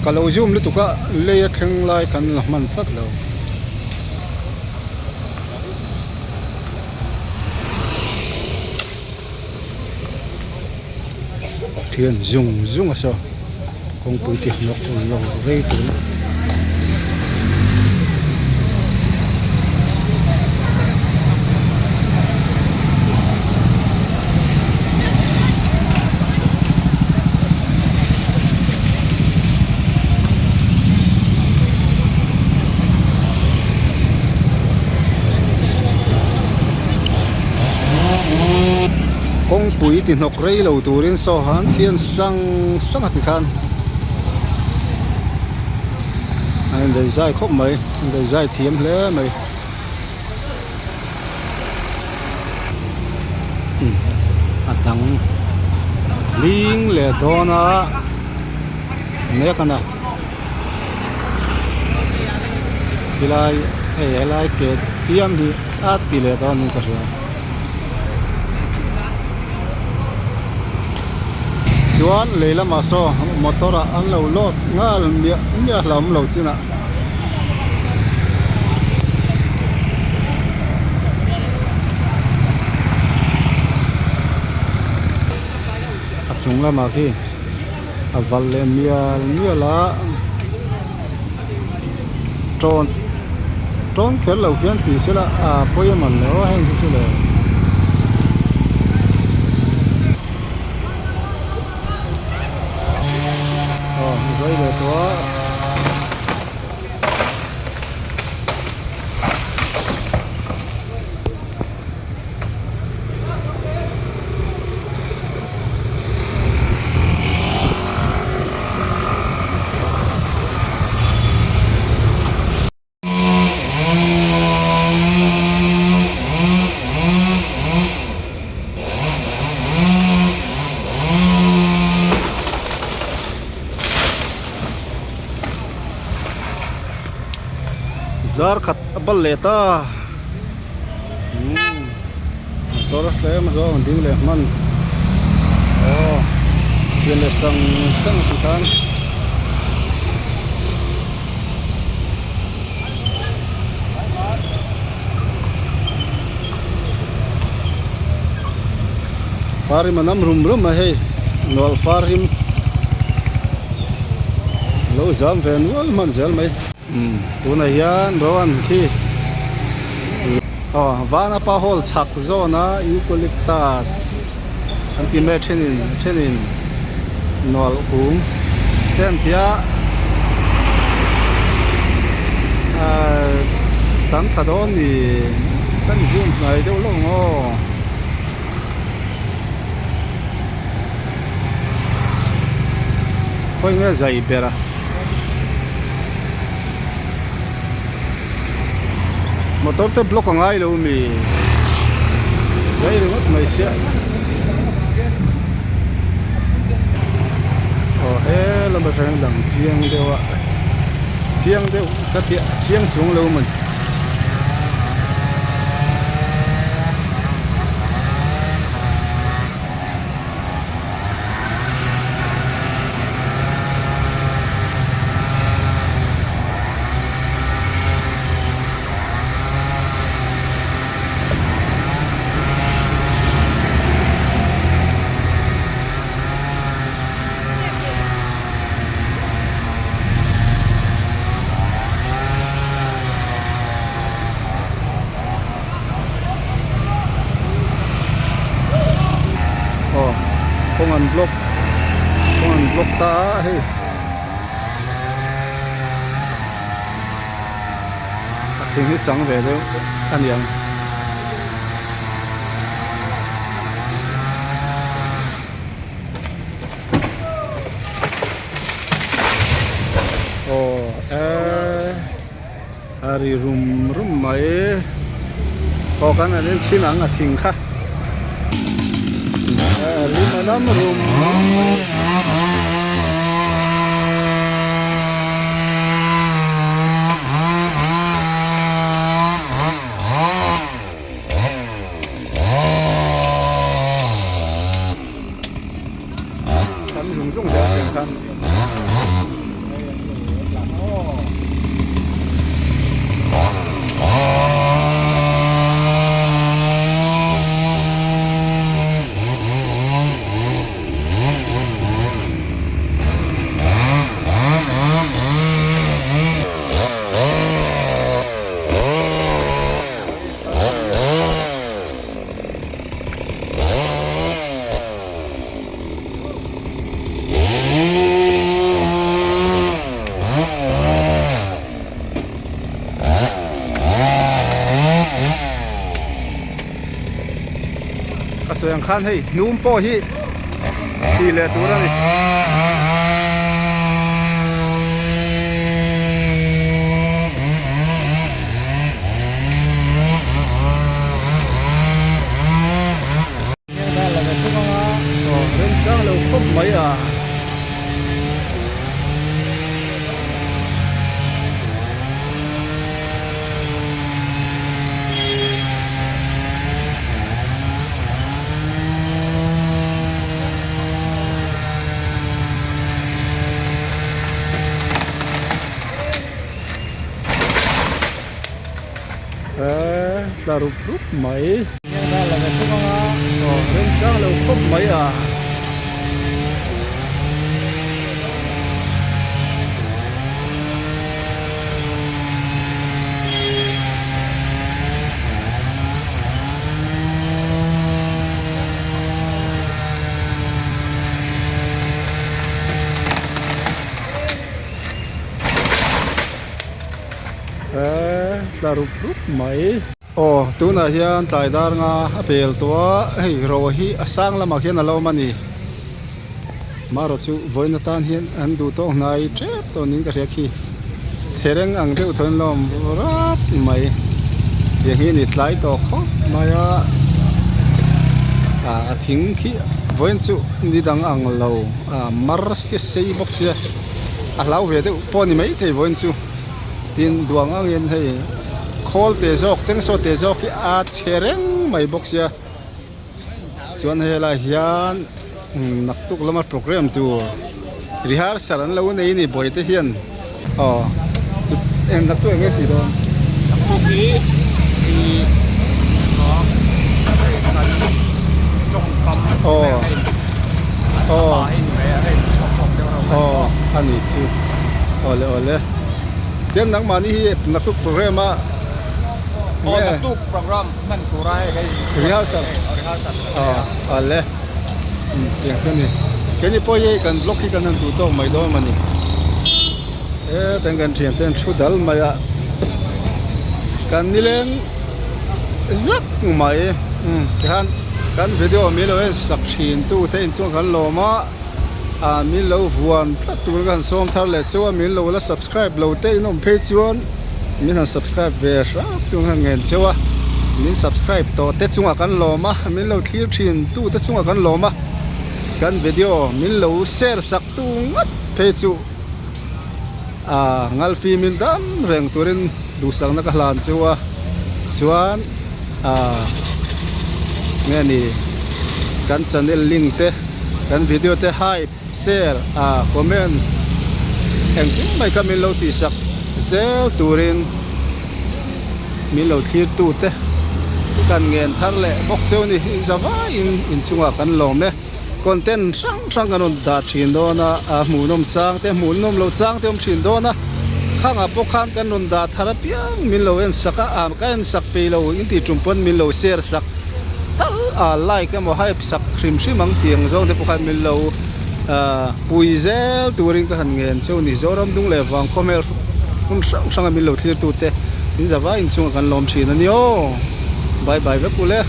Ka lo zoom lutuk a lei a thleng lai kan la hman tlat lo. Thian zung zung a saw kawngpui ti hnawk lo rei tur. Kawngpui ti hnawk rei lo turin saw han thian sang sang a ti khan a inzai zai khawp mai inzai zai thiam hle mai. A dang hling leh dawn a mek a na helai hei helai ke tiam hi a ti leh dawn niin ka hria chuan lei lamah saw motor ah an lo load nghal miah miah hlauhawm lo chinah. A chung lamah khi a valh leh mial mial a tawn tawn kher lo khian tih sela a pawi a man lo a heng te chu le. Aw zai leh tawh a. Zar khat a bal leh ta umm motor tlem zawng an ding leh hman aw pian leh sang sang a ti khan. Farim a nam rum rum a hei nual farim lo zam ve nual hman zel mai. Umm tunah hian Rohan khi aw Vanapa hall chhak zawna eucalyptus an ti mai a thenin thenin nual kung te an ti a ahh tam thla dawn ni kan zoom hnai deuh hlauh ang aw. Khawi nge zai ber a? Motor te block a ngai lo mi? Zai ringawt mai sia. Aw he lam atangin lang chiang deuh a chiang deuh ka tih chiang chung lo maw ni. Aw kawng an block kawng an block ta a hei a thing hi chang ve deuh a niang. Aw eh a ri rum rum mai aw kan han en chhin ang a thing kha a rim a lam rum rum mai. Kan zung zung zel thin khan. A sawi ang khan hei hnum pawh hi tih leh tur a ni. Aw remchang lo khawp mai a. Eee tla rup rup mai. Aw remchang lo khawp mai a. Eee tla rup rup mai. Aw tunah hian tlai dar nga a pel tawh a hei ro hi a sang lamah khian a lo awm a ni marawh chu vawiin atan hian an duh tawk hnai tep tawh niin ka hria khi thereng ang deuh thaw in lo awm rat mai tiang hi a ni tlai tawh khawp mai a ah a thing khi vawiin chu ni dang ang lo ah mar sia sei bawk sia a hlau ve deuh pawh a ni maithei vawiin chu. Tin duang angin hei khawl te zawk chengsaw te zawk hi a chhe reng mai bawk sia chuan helai hian naktuk lama program tur rehearsal an lo nei a ni buaite hian aw chu eng naktuk eng nge tih dawn. Naktuk hi ih kan tawngkam aw aw a ni chu awle awle. Tian nangmahni hi naktuk program a Aw naktuk program hman tura hei hei rehearsal rehearsal aw ale tiang chu ani keini pawh hi kan vlog hi kan han duh tawk mai dawn mani he tiang kan thian te an thu dal mai a kan nileng zak mai tikhan kan video mi lo en sak thin tu te inchung kan lawm a. ah min lo vuan tlat tur ka han sawm thar leh chu a min lo la subscribe lo te in awm phei chuan min han subscribe ve hrang chung han ngen cheu a min subscribe tawh te chungah kan lawm a min lo thlir thin tu te chungah kan lawm a kan video min lo share sak tu ngawt phei chu ah ngalfi min dam reng turin duhsakna ka hlan chu a chuan ah nge ni kan channel link te. Kan video te hype, share ah comments engkim mai kha min lo tihsak zel turin min lo thlir tu te kan ngen thar leh bawk cheu ni zavaiin inchungah kan lawm e. Content hrang hrang kan rawn dah thin dawn a, a hmuhnawm chang te hmuhnawm lo chang te awm thin dawn a, khangah pawh khan kan rawn dah thar apiang min lo en sak a, ah ka en sak peih lo intih tum pawn min lo share sak. Tal a like emaw hype sak hrim hrim ang tih ang zawng te pawh khan min lo ah pui zel turin ka han ngen cheu ni. Zoram dung leh vang khawmel hmun hrang hranga min lo thlir tute in zavai inchungah kan lawm thin a ni aw. Bye bye vek ule.